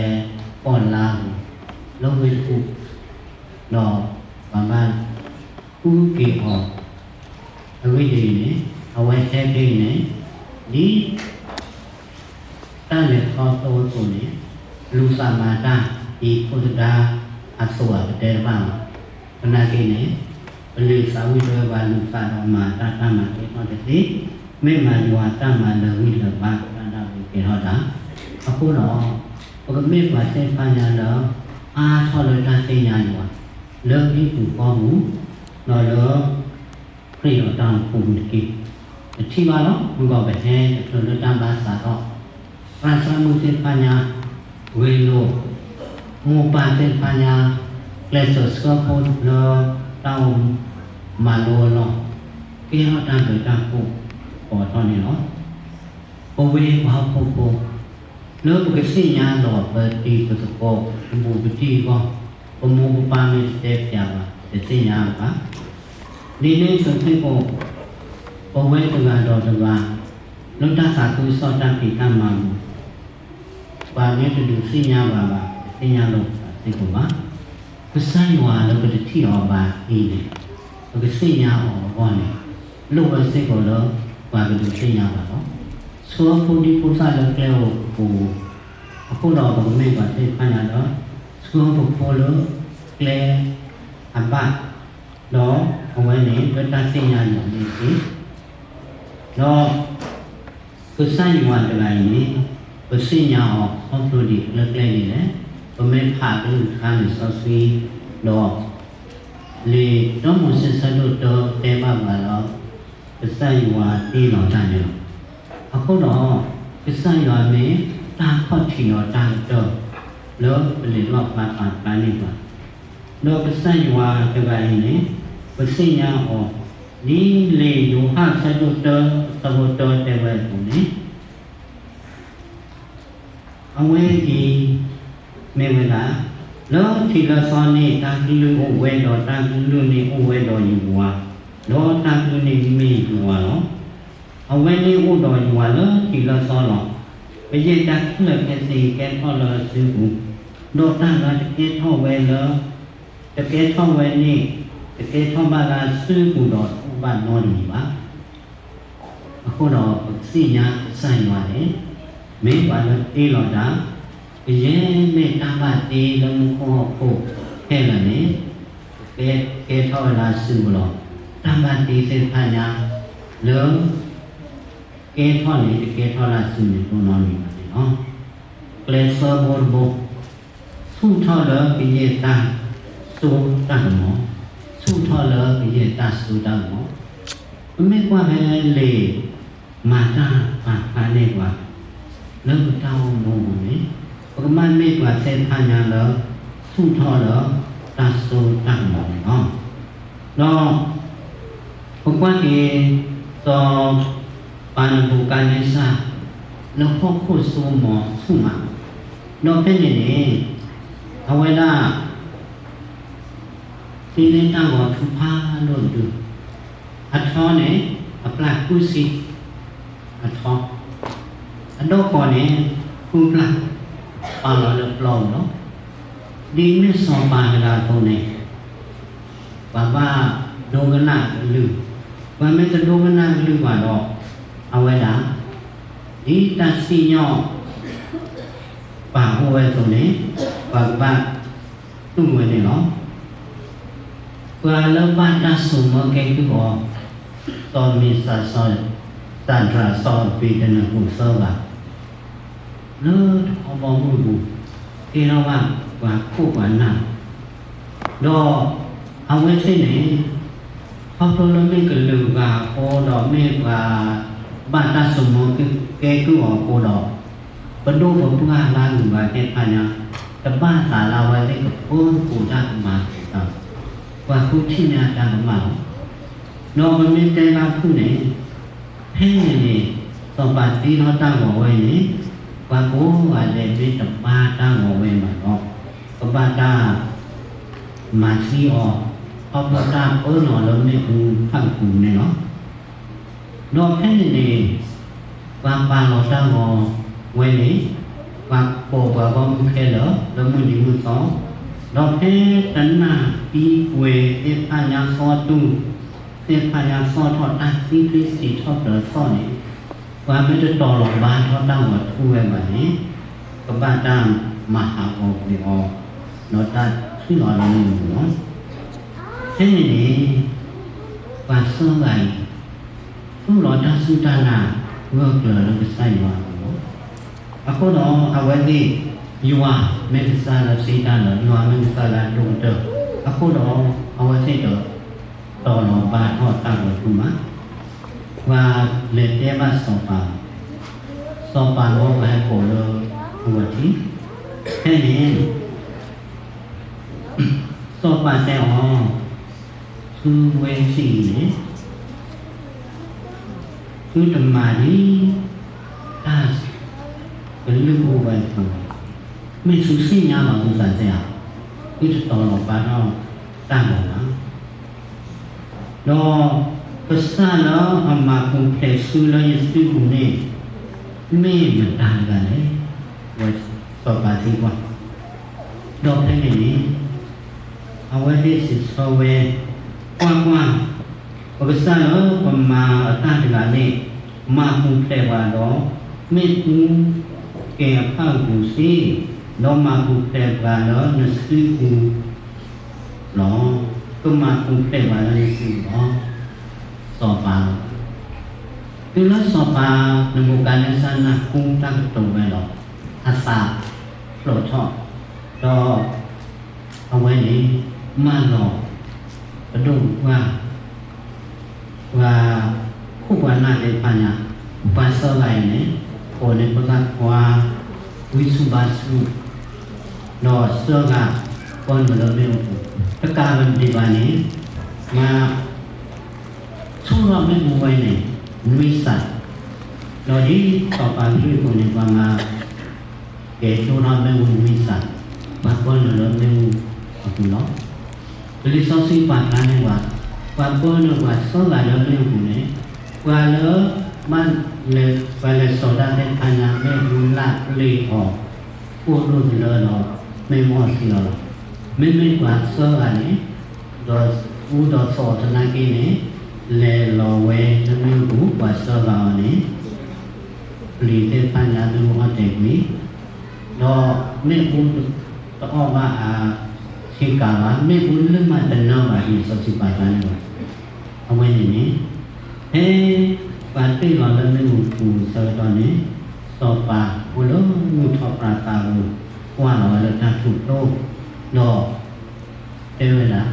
ပီၣ်လါပူၤ, လၢဝ့ၢ်တကူၣ်, ဒီးပှၤဘၣ်ဃုက့ၤအီၤ, အဂ့ၢ်ဒ်အံၤန့ၣ်, အဝဲဟဲဖဲအံၤန့ၣ်, ဒ် တၢ်လဲၤခီဖျိအသိးန့ၣ်, လူၤသးမၤတၢ်ဒ်ဖိသဒါအသိးဧါ ပတဲတဘၣ်ဘၣ်. သနာ်က့န့ၣ်, ပလုၢ်သးဝံၣ်ဒၣ်ပှၤလူၤသးဒီးမၤတၢ် တၢ်မၤကဲထီၣ်တသ့, မ့ၢ်မၤယွၤတၢ်မၤလၢာ်ဂံၢ်လၢာ်ဘါ တၢ်ဒၣ်ဝဲကဲထီၣ်တၢ်, အဃိဒီး, ပကမ့ၢ်ပှၤသ့ၣ်တဖၣ်ညါလၢ အါထီၣ်လၢတၢ်သ့ၣ်ညါယွၤ, လၢဟံၣ်ပူၤဃီပူၤ, ဒီးလၢ ခရံာ်အတၢ်အိၣ်ဖှိၣ်ပူၤတက့ၢ်. ပထံၣ်ဘၣ်လီၤ, မ့ၢ်ကီးပဟဲတချုးလၢတၢ်ဘါစးထီၣ်, သရၣ်သရၣ်မုၣ်သ့ၣ်တဖၣ်ညါ, ဂ့ၤလိာ်, မိၢ်ပၢ်သ့ၣ်တဖၣ်ညါ, ကျဲးစၢးဆှၢဖိလၢတၢ်အိၣ်မၤလိအလီၢ်, ကဲထီၣ်တၢ်ဘျုးတၢ်ဖှိၣ် ကိးထီၣ်န့ၣ်လီၤ. ပဝဲပှၤဟီၣ်ခိၣ်ဖိ, လၢပကသ့ၣ်ညါလီၤပတံၤပသကိး, ပဘူးပတံၢ်အဂီၢ်, ပမိၢ်ပပၢ်မ့ၢ်တတဲပၠးဘၣ် ပတသ့ၣ်ညါဘၣ်. ဒ်န့ၣ်အသိးစ့ၢ်ကီး, ပဝဲတဂၤဒီးတဂၤ, လၢတၢ်သးခုကစီၣ်တၢ်ဖံးတၢ်မၤပူၤ, ပှၤမ့ၢ်တဒုးသ့ၣ်ညါဘၣ်ဘၣ် ပတသ့ၣ်ညါလိာ်ပသးစ့ၢ်ကီးဘၣ်. ကစၢ်ယွၤလၢပတထံၣ်အီၤဘၣ်အံၤန့ၣ်, ပကသ့ၣ်ညါအီၤအဂီၢ်န့ၣ်, လိၣ်ဝဲစ့ၢ်ကီးလၢပှၤကဒုးသ့ၣ်ညါဘၣ်လီၤ. ဆှၢဖိဒံဖိသၣ်လၢကျဲဧိၤကပူၤ, အဃိဒီးပကမ့ၢ်ပှၤသ့ၣ်တဖၣ်ညါလၢ ဆှၢပဖိလၢကျဲအဘၣ်, ဒီးအဝဲန့ၣ်လၢတၢ်သ့ၣ်ညါယွၤန့ၣ်တက့ၢ်. ဒီး ကစၢ်ယွၤတဂၤအံၤန့ၣ်, ပသ့ၣ်ညါအီၤခီဖျိဒ်လၢကျဲဒ်လဲၣ်, ပမ့ၢ်ဖးကလုၢ်ကထါလံာ်စီဆှံ, ဒီး လံာ်စီၤမိၤၡ့ဆၢဒိၣ်တၢတဲဘၣ်ပှၤလၢ ကစၢ်ယွၤတ့လီၤတၢ်န့ၣ်လီၤ. အဃိဒီး, ကစၢ်ယွၤမ့ၢ်တၢ်ခီၣ်ထံးဒီးတၢ်ကတၢၢ် လၢပလံာ်လီၣ်ဖျါပာ်ဖျါန့ၢ်ပှၤ, ဒီးကစၢ်ယွၤတဂၤအံၤန့ၣ်, ပသ့ၣ်ညါအီၤ, ဒ်လံာ်ယိၤဟၣ်ဆၢဒိၣ်တၢ ဆၢဖိတၢတဲဝဲအသိးန့ၣ် အဝဲအံၤ မ့ၢ်ဝဲဒၣ်, လၢထံးလၢသီန့ၣ် တၢ်ကလုၢ်အိၣ်ဝဲဒီးတၢ်ကလုၢ်န့ၣ်အိၣ်ဝဲဒီးယွၤ, ဒီးတၢ်ကလုၢ်န့ၣ်မ့ၢ်ယွၤလီၤ. အဝဲန့ၣ်အိၣ်ဒီးယွၤလၢထံးလၢသီလီၤ. ပယဲၢ်တၢ်ခဲလၢာ်ခဲဆ့ကဲထီၣ်လၢအစုပူၤ, ဒီးတၢ်လၢတကဲထီၣ်ဝဲလၢ, တကဲထီၣ်ဝဲန့ၣ်, တကဲထီၣ်ဘၣ်လၢအစုပူၤဒီးတအိၣ်ဘၣ်နီတမံၤဘၣ်. အဃိဒီးပသ့ၣ်ညါကစၢ်ယွၤန့ၣ်, မ့ၢ်ပှၤလၢတ့လီၤတၢ်, ကယဲၢ်မ့ၢ်တၢ်ဘၣ်တ့လၢမူခိၣ်ဟီၣ်ခိၣ်ခဲလၢာ်န့ၣ်, ကဲ, ကဲထီၣ်ဝဲလၢအစုပူၤလီၤ. တၢ်ဘၣ်တ့သ့ၣ်တဖၣ်ညါလၢ ကဲထီၣ်န့ၣ် တကဲထီၣ်လၢအစုန့ၣ်တအိၣ်နီတမံၤဘၣ်န့ၣ်လီၤ. ကျဲးစၢးဘိတဘိ, ဆူၣ်ထီၣ်လၢကယဲၢ်တၢ်စိတၢ်ကမီၤ, ဆူၣ်ထီၣ်လၢကယဲၢ်တၢ်စိတၢ်ကမီၤ, ပမ့ၢ်ကွၢ်ဖဲလံာ်မၤတၢ်ပာ်ဖျါန့ၢ်ပှၤ, လၢပတၢ်အိၣ်မူပူၤန့ၣ် ပကဘၣ်မ့ၢ်ပှၤသ့ၣ်တဖၣ်ညါလၢ ဆူၣ်ထီၣ်လၢတၢ်စိတၢ်ကမီၤန့ၣ်လီၤ. ဒီးပကွၢ်က့ၤ စီၤပၤနဘူၤခၣ်နံစၢ် လၢဟီၣ်ခိၣ်စိမိၤဆူၣ်မး, ဒီးဖဲန့ၣ်န့ၣ် အဝဲဒၣ် သ့လၢတၢ်ဂီၤထူဖးဒိၣ်တဒု, အထီန့ၣ် အပျၢ်ဃုဆံအထီ, အဒီၣ်ဃီၤန့ၣ် ဃုပျၢ် ပာ်လီၤလၢပျီပူၤလီၤ. ဒ်မ့ၢ်စီၤပၤတဂၤအသိးန့ၣ် ပှၤဘၣ်ဒိကနၣ်အကလုၢ်, ပှၤမ့ၢ်တဒိကနၣ်အကလုၢ်ဘၣ်ဒီး အဝဲဒၣ် ဒ်တၢ်စံၣ်ညီၣ် ပာ်အိၣ်ဝဲအသိးန့ၣ် ပှၤကဘၣ်တူၢ်ဝဲန့ၣ်လီၤ. ပှၤလၢဘၣ်တၢ်စိာ်မၢကဲကုၢ်အီၤ, စီၤမ့းစး, စီၤစၤဒြး, စီၤအဘ့းနကိၤသၢဂၤ လၢတခီဘီမုၢ်ပူၤ ကဲထီၣ်ဘၣ်ပှၤခိၣ်ပှၤနၢ်, ဒီးအဝဲသ့ၣ်န့ၣ် ခီဖျိလၢမ့ၢ်ကလုာ်ဂၤအဃိဒီး မ့ၢ်ပှၤဘၣ်တၢ်စိာ်မၢကဲကုၢ်အီၤအဃိဒီး ပဒိၣ်ပပှၢ်လၢအဂုၤအဂၤသ့ၣ်တဖၣ်ညါ တဘၣ်သးလၢအဝဲသ့ၣ်ကပၢဃိာ်တၢ်ကမၤသး, ပှၤဃုထံၣ်န့ၢ်အတၢ်ကမၣ်လီၤ. ဒီးပမ့ၢ်တဲဘၣ်ဖုၣ်န့ၣ် ဖဲန့ၣ်န့ၣ် စီၤပၤသံထီၣ်တၢ်ဂီၤဝဲန့ၣ် ပှၤကိးဂၤဒဲးမ့ၢ်တဘါတၢ်ဂီၤဝဲဘၣ်ဒီး ကဘၣ်တၢ်မၤသံအီၤ ထီဘိတၢ်ပၢလီၤလၢမ့ၣ်အူဖၣ်ပူၤန့ၣ်လီၤ. ဒီးဖဲန့ၣ်န့ၣ် ပှၤပာ်လီၤတၢ်ဂီၤဝဲန့ၣ် ပှၤကိးပှၤဂီၢ်မုၢ်ခဲလၢာ် လၢမုၢ်နံၤမုၢ်သီ, ဒီးဖဲတနၢ်သံကွဲၤသ့ၣ်တဖၣ်ညါသီတူၢ် သ့ၣ်တဖၣ်ညါသီၣ်ထီၣ်တၢ်သံချ့စံးထီၣ်ပတြၢၤသီၣ်န့ၣ် ပှၤမ့ၢ်တတီၤလီၤဘါထီၣ်တၢ်ဂီၤထူဝဲဘၣ်န့ၣ် ကဘၣ်တၢ်မၤဟးဂီၤကွံာ်အီၤ ဒီးတၢ်ထုးလီၤလၢမုၢ်ပူၤလီၤ. ဖဲန့ၣ်န့ၣ် ပှၤသၢဂၤအံၤ သူၣ်လီၤတၢ်စူၢ်တၢ်နာ်ဂၢၢ်ကျၢၤလၢကစၢ်ယွၤအပူၤလီၤ. အဃိဒီးအဝဲသ့ၣ် ယွၤမ့ၢ်ကစၢ်လၢသ့တၢ်လၢာ်, ယွၤမ့ၢ်ကစၢ်လၢအဒိၣ်ကတၢၢ်, အဃိဒီးအဝဲသ့ၣ်တတီၤလီၤဘါထီၣ်တၢ်ဂီၤထူမး, ပှၤလဲၤတဲဘၣ်စီၤပၤ, စီၤပၤလီၤပှၤဟဲကိးလၢအဂီၢ်ထံး, ဖဲန့ၣ် စီၤပၤတဲအီၤ, သုဝဲသ့ၣ်အံၤန့ၣ် သုတမၤဒ်တၢ်ကလုၢ်အိၣ်ဝဲအသိးဘၣ်, မ့ၢ်သုသ့ၣ်ညါလီၤသုသးတဲဧါ, သုတတီၤလီၤဘါထီၣ်တၢ်လၢၤဘၣ်. ဒီးကစၢ်လၢအမၤပူၤဖျဲးသုလၢယစုပူၤန့ၣ် မ့ၢ်မတၤတဂၤလဲၣ်, စီၤပၤသံကွၢ်. ဒီးဖဲန့ၣ်န့ၣ် အဝဲသ့ၣ်စံးဆၢဝဲ, ကွၢ်ကွၢ်, ပကစၢ်လၢပမၤအတၢ်တဂၤန့ၣ် မၤပူၤဖျဲးပှၤဒီး မ့ၣ်အူကဲၤအဖၣ်အပူၤစ့ၢ်, ဒီးမၤပူၤဖျဲးပှၤလၢနစုပူၤလီၤ. ကမၤပူၤဖျဲးပှၤလၢနစုပူၤလီၤ. စီၤပၤ, တုၤလၢစီၤပၤနဘူၤခၣ်နံစၢ် နၢ်ဟူတၢ်ကတိၤဝဲဒီး အသးဖျိးထီၣ်, ဒီးအဝဲန့ၣ် မၢလီၤ ပဒိၣ်ပပှၢ် ပှၤခိၣ်ပှၤနၢ်သ့ၣ်တဖၣ်ညါ, ပှၤသၢဂၤအံၤန့ၣ် ကိးန့ၢ်ဖိသၣ်ခွါ ဝံဆူၣ်ဘါဆူၣ်, ဒီးသၢဂၤပၢနုာ်လၢမ့ၣ်အူပူၤ, တကးဘၣ်ဒံးဘၣ်န့ၣ် မၤ ဆိထီၣ်မ့ၣ်အူဝဲန့ၣ် နွံစး, ဒီးဒ်စီၤပၤအကလုၢ်အသိးန့ၣ် ပှၤမၤ ကဲၤဆိထီၣ်မ့ၣ်အူနွံစး, ပှၤပၢနုာ်လၢမ့ၣ်အူအပူၤလီၤ. ပလံာ်စီဆှံပာ်ဖျါန့ၢ်ပှၤ, ပှၤပၢနုာ်ပှၤသၢဂၤလၢမ့ၣ်အူပူၤန့ၣ်, ပှၤလၢ ပှၤလဲၤစိာ်တၢ်သ့ၣ်တဖၣ်ညါ မ့ၣ်အူလၢပျ့ၤအီၤ အိၣ်ဒိၣ်တလၢဒီး မ့ၣ်အူအီၣ်ဆံးအီၤလီၤ. မ့မ့ၢ်ပှၤသၢဂၤန့ၣ် ဒီးအူဒီးသီသနာ်က့န့ၣ် လဲၤလီၤဝဲလၢမ့ၣ်အူပူၤ ပှၤသၢဂၤအီၤန့ၣ် ပျ့ၤသ့ၣ်တဖၣ်ညါမ့ၣ်အူအီၣ်တဲာ်ကွံာ်, ဒီးမ့ၣ်အူတအီၣ်ဘၣ်အဆ့ကၤဘၣ်, မ့ၣ်အူလၢမၤတနၢဘၣ်န့ၣ် စီဆှံပာ်ဖျါန့ၢ်ဘၣ်. အဝဲန့ၣ်န့ၣ် ဖဲပှၤတ့ၢ်လီၤလၢမ့ၣ်အူပူၤအဆၢကတီၢ်န့ၣ် စီၤပၤအိၣ်လၢမုၢ်ထီၣ်ပြးသးပူၤ ကွၢ်လီၤဝဲလၢတၢ်ထူၣ်ဖျိ ဒီးတဲဝဲဒၣ်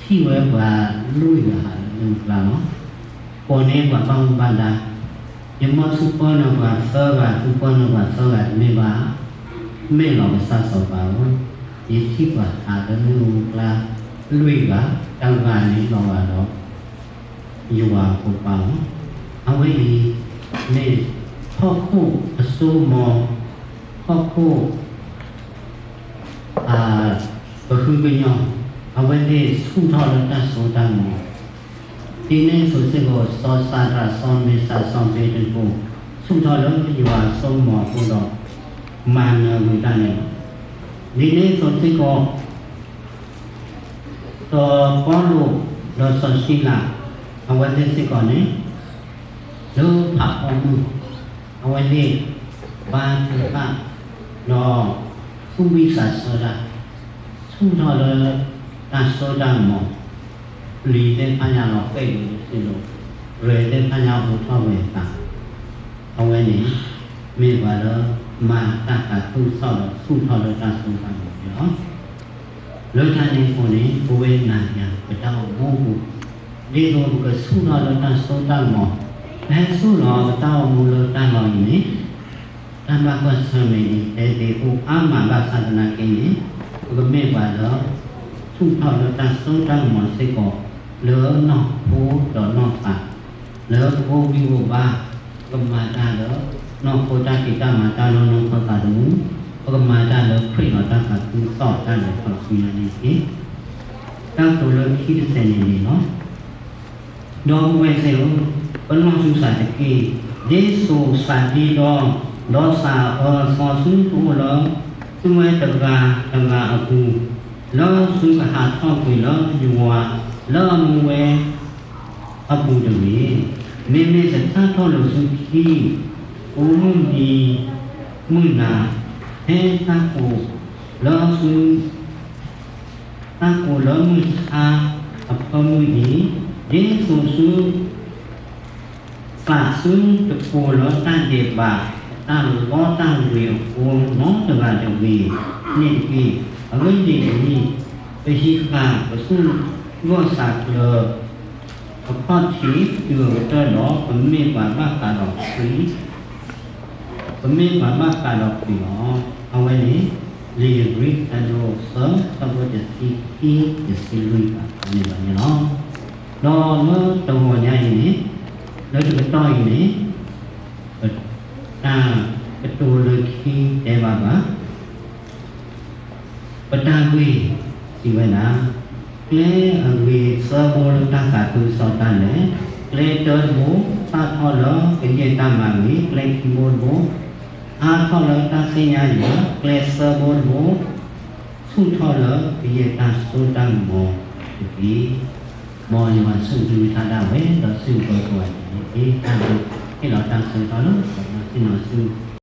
ထံၣ်ဝဲပှၤလွံၢ်ဂၤဟးလၢမုၢ်ကျါလီၤ. ကိးန့ၢ်ပှၤဘၣ်မူဘၣ်ဒါ, ဒ် ယမ့ၢ်ဆူၣ်ပၢနုာ်ပှၤသၢဂၤ, ဆူၣ်ပၢနုာ်ပှၤသၢဂၤတမ့ၢ်ဘၣ်, မ့ၢ်လီၤကစၢ်စီၤပၤဧၢ, ယထံၣ်ပှၤဟးလၢမုၢ်အူကျါလွံၢ်ဂၤ, တဂၤန့ၣ်လီၤဂာ်ဒီး ယွၤအဖိခွါလီၤ. အဝဲအံၤမ့ၢ်ဟီၣ်ခိၣ်အစိကမီၤ, ဟီၣ်ခိၣ် ပဃုကညီၢ်, အဝဲသ့ၣ်ဆူၣ်ထီၣ်လၢတၢ်စိတၢ်ကမီၤ, ဒ်န့ၣ်အသိးစ့ၢ်ကီး စီၤစၤဒြး စီၤမ့းစၢ် စီၤအဘ့းနကိၤ ဆူၣ်ထီၣ်လၢယွၤအစိကမီၤအဃိဒီး မၤနၢၤဝံၤတၢ်န့ၣ်လီၤ. ဒ်န့ၣ်အသိးစ့ၢ်ကီး စီၤပီလူး ဒီးစီၤၡံလၤ အဝဲသ့ၣ်စ့ၢ်ကီးန့ၣ် လၢဖးဖီမုၢ် အဝဲသ့ၣ်ဘါထုကဖၣ် ဒီးသူၣ်ဝံၣ်သးဆၢတၢ် ဆူၣ်ထီၣ်လၢတၢ်စိတၢ်ကမီၤ, ပျံၤသ့ၣ်တဖၣ်ညါလီၤဃဲၣ်က့ၤလၢစုလိၤ, ရဲၣ်သ့ၣ်တဖၣ်ညါအိးထီၣ်ဝဲအသး, အဝဲန့ၣ် မ့ၢ်ပှၤလၢမၤတၢ်သးခုကစီၣ်ဒီးဆူၣ်ထီၣ်လၢတၢ်စိတၢ်ကမီၤန့ၣ်လီၤ. လၢတၢ်န့ၣ်အဃိန့ၣ် ပဝဲနၤယၤပတၢ်အိၣ်မူအပူၤ ဒ်သိးပကဆူၣ်ထီၣ်လၢတၢ်စိတၢ်ကမီၤ, ပဟဲဆူၣ်လီၤပတၢ်အိၣ်မူလၢတၢ်လီၢ်အံၤန့ၣ် တၢ်ဘၣ်ကွၢ်ဆၢၣ်မဲာ်အံၤ တဲသ့အိၣ်အါမးဘၣ်ဆၣ်သနာ်က့န့ၣ် ပကမ့ၢ်ပှၤလၢ ဆူၣ်ထီၣ်လၢတၢ်စိတၢ်ကမီၤစ့ၢ်ကီး လၢနီၢ်ခိဒီးနီၢ်သး လၢပကအိၣ်ဂံၢ်အိၣ်ဘါ, ပကမၤတၢ်လၢနီၢ်ခိတၢ်ဖံးတၢ်မၤတၢ်လီၢ်နီၢ်ခိသးသမူ, ပကမၤတၢ်လၢခရံာ်လီၤတၢ်သးခုကစီၣ်တၢ်လဲၤထီၣ်ဆူညါန့ၣ်တက့ၢ်. တၢ်ကတိၤလၢခံတစဲးန့ၣ်န့ၣ်လီၤ. ဒီပုၢ်ဝဲၢ်သ့ၣ်ဧၢ, ပလီၢ်ဆူသးတက့ၢ်. ဒ်သိးသးဒ့ဒီ, ဒီးသးအၢသီဆူတအိၣ်လၢ သုဝဲတဂၤတဂၤအပူၤ, လၢသုကဟးထီၣ်ကွံာ်လၢယွၤလၢအမူဝဲအပူၤတဂ့ၤ. မ့မ့ၢ်တစၢ်ထီၣ်လိာ်သုခံ အိၣ်မုၢ်နံၤမုၢ်နၤ ဖဲတၢ်ကိးလၢသု တၢ်ကိးလၢမုၢ်ဆါအဖၢမုၢ်အံၤ, ဒ်သိးသု သးသုတကိးလၢတၢ်ဒဲးဘး တၢ်လီတၢ်ဝ့ၤအဃိနီတဂၤတဂ့ၤန့ၣ်တက့ၢ်. အဂ့ၢ်ဒ်အံၤ, ပဟံးဃာ်ပသူၣ်ဂီၢ်သးကျၢၤ အခီၣ်ထံးတုၤအကတၢၢ်ဒီး ပမ့ၢ်ပှၤဘၣ်ဃးဒီးခရံာ် ပမ့ၢ်ပှၤဘၣ်ဃးဒီးခရံာ်လီၤ. အဝဲန့ၣ် လံာ်ဧ့ၤဘြံၤ အဆၢဒိၣ်သၢ အဆၢဖိတဆံခံ တဆံလွံၢ်ဘၣ်န့ၣ်လီၤန့ၣ်လီၤ. ဒီးလၢတဂီၤညါအံၤန့ၣ်, လၢတကတီၢ်အံၤန့ၣ်, ပတၢ်ကတိၤလၢခံတဲဘၣ်ဘၣ် ပတၢ်ဂ့ၢ်စံးဝဲဒၣ်, ကျဲအဂ့ၤသၢဘိလၢတၢ်သးခုကစီၣ်တၢ်လဲၤ, ကျဲတၢတဘိ စးထီၣ်လၢကယဲၢ်တၢ်မၤဂ့ၤ, ကျဲခံဘိတဘိ အါထီၣ်လၢတၢ်သ့ၣ်ညါယွၤ, ကျဲသၢဘိတဘိ ဆူၣ်ထီၣ်လၢကယဲၢ်တၢ်စိတၢ်ကမီၤတက့ၢ်. မ်ယွၤဆိၣ်ဂ့ၤကလုၢ်ကထါဒၣ်ဝဲ ဒီးစံးဘျုးကိးဂၤဒဲးန့ၣ် တၢ်ဘျုးဟ့ၣ်လီၤတၢ်ဆၢကတီၢ်လၢ ပသ့ၣ်နီၣ်ဆူ